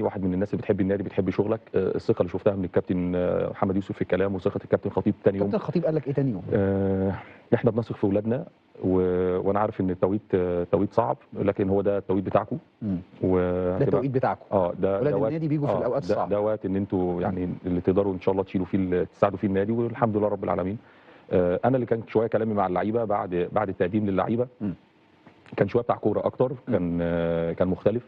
واحد من الناس اللي بتحب النادي، بتحب شغلك. الثقة اللي شفتها من الكابتن محمد يوسف في الكلام، وثقه الكابتن خطيب تاني يوم. الكابتن خطيب قال لك ايه تاني يوم؟ احنا بنثق في اولادنا، وانا عارف ان التوقيت توقيت صعب، لكن هو ده التوقيت بتاعكم. ده التوقيت بتاعكم. ده ولاد النادي بيجوا في الاوقات الصعبة. ده وقت ان انتوا يعني اللي تقدروا ان شاء الله تشيلوا فيه، تساعدوا فيه النادي، والحمد لله رب العالمين. انا اللي كان شوية كلامي مع اللعيبة بعد التقديم للعيبة كان شوية بتاع كورة اكتر، كان مختلف.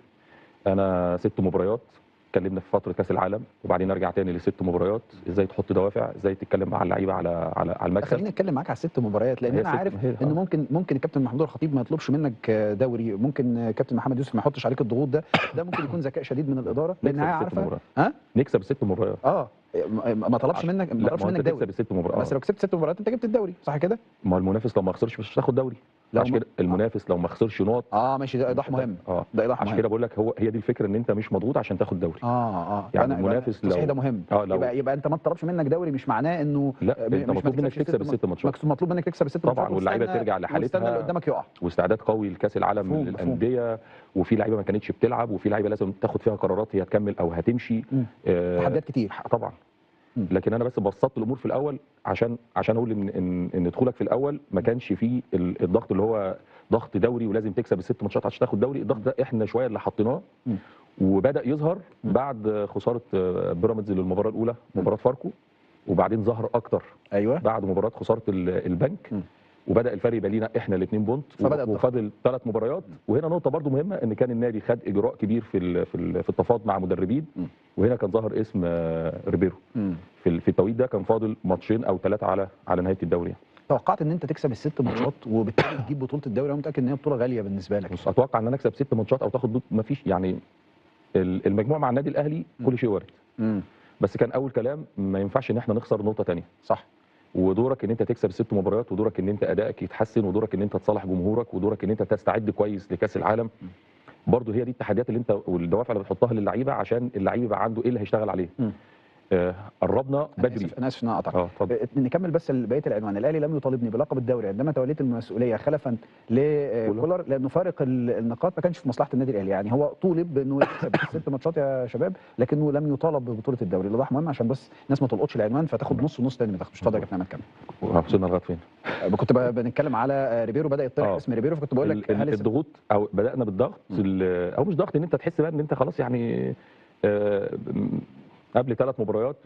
انا 6 مباريات، اتكلمنا في فترة كاس العالم، وبعدين ارجع تاني ل6 مباريات، ازاي تحط دوافع، ازاي تتكلم مع اللعيبة على على على المكسب. خليني اتكلم معاك على 6 مباريات، لان انا عارف ان ممكن الكابتن محمود الخطيب ما يطلبش منك دوري، ممكن كابتن محمد يوسف ما يحطش عليك الضغوط ده ممكن يكون ذكاء شديد من الادارة، لانها عارفه. ها، نكسب 6 مباريات. ما طلبش منك، ما طلبش منك دوري، تكسب 6 مباريات. بس لو كسبت 6 مباريات انت جبت الدوري، صح كده؟ ما المنافس لو ما خسرش مش هتاخد دوري. عشان كده المنافس لو ما خسرش نقط. ماشي، ده ايضاح مهم. ده ايضاح مهم. عشان كده بقول لك هي دي الفكرة، ان انت مش مضغوط عشان تاخد دوري. يعني المنافس لو ده مهم. لو يبقى انت ما طلبش منك دوري مش معناه انه لا، انت مطلوب منك تكسب ال6 ماتشات. مطلوب منك تكسب ال6 ماتشات طبعا، واللعيبة ترجع لحالتها، واستنى اللي قدامك يقع، واستعداد قوي لكاس العالم للاندية، وفي لعيبة ما كانتش بتلعب، وفي لعيبة لازم تاخد فيها قرارات، هي تكمل او هتمشي. تحديات كتير طبعا. لكن انا بس بسطت الامور في الاول عشان اقول ان دخولك في الاول ما كانش فيه الضغط اللي هو ضغط دوري ولازم تكسب ال6 ماتشات عشان تاخد دوري. الضغط ده احنا شوية اللي حطيناه، وبدا يظهر بعد خسارة بيراميدز للمباراة الاولى، مباراة فاركو، وبعدين ظهر اكتر بعد مباراة خسارة البنك، وبدا الفرق يبقى لينا احنا الاثنين point، وفاضل 3 مباريات. وهنا نقطة برضو مهمة، ان كان النادي خد اجراء كبير في التفاوض مع مدربين، وهنا كان ظهر اسم ريبيرو في التوقيت ده. كان فاضل ماتشين او 3 على نهاية الدوري. توقعت ان انت تكسب ال6 ماتشات وبالتالي تجيب بطوله الدوري؟ انا متاكد ان هي بطوله غالية بالنسبة لك. بص، اتوقع ان انا اكسب 6 ماتشات او تاخد ما فيش، يعني المجموع مع النادي الاهلي كل شيء وارد. بس كان اول كلام ما ينفعش ان احنا نخسر نقطة ثانية. صح. ودورك ان انت تكسب 6 مباريات، ودورك ان انت ادائك يتحسن، ودورك ان انت تصالح جمهورك، ودورك ان انت تستعد كويس لكاس العالم. برضه هي دي التحديات اللي انت والدوافع اللي بتحطها للعيبة عشان اللعيب يبقى عنده ايه اللي هيشتغل عليه. قربنا بدري. انا اسف ان انا قطعتك. نكمل بس بقية العنوان. الاهلي لم يطالبني بلقب الدوري عندما توليت المسؤولية خلفا لكولر، لانه فارق النقاط ما كانش في مصلحة النادي الاهلي. يعني هو طولب بانه يكسب 6 ماتشات يا شباب، لكنه لم يطالب ببطولة الدوري. الإيضاح مهم عشان بس الناس ما تلقطش العنوان فتاخد نص ونص تاني ما تاخدش. اتفضل يا كابتن عماد كمل. وصلنا لغاية فين؟ كنت بنتكلم على ريبيرو، بدا يطرح اسم ريبيرو، فكنت بقول لك هل الضغوط او بدانا بالضغط او مش ضغط، ان انت تحس بقى ان انت خلاص يعني قبل 3 مباريات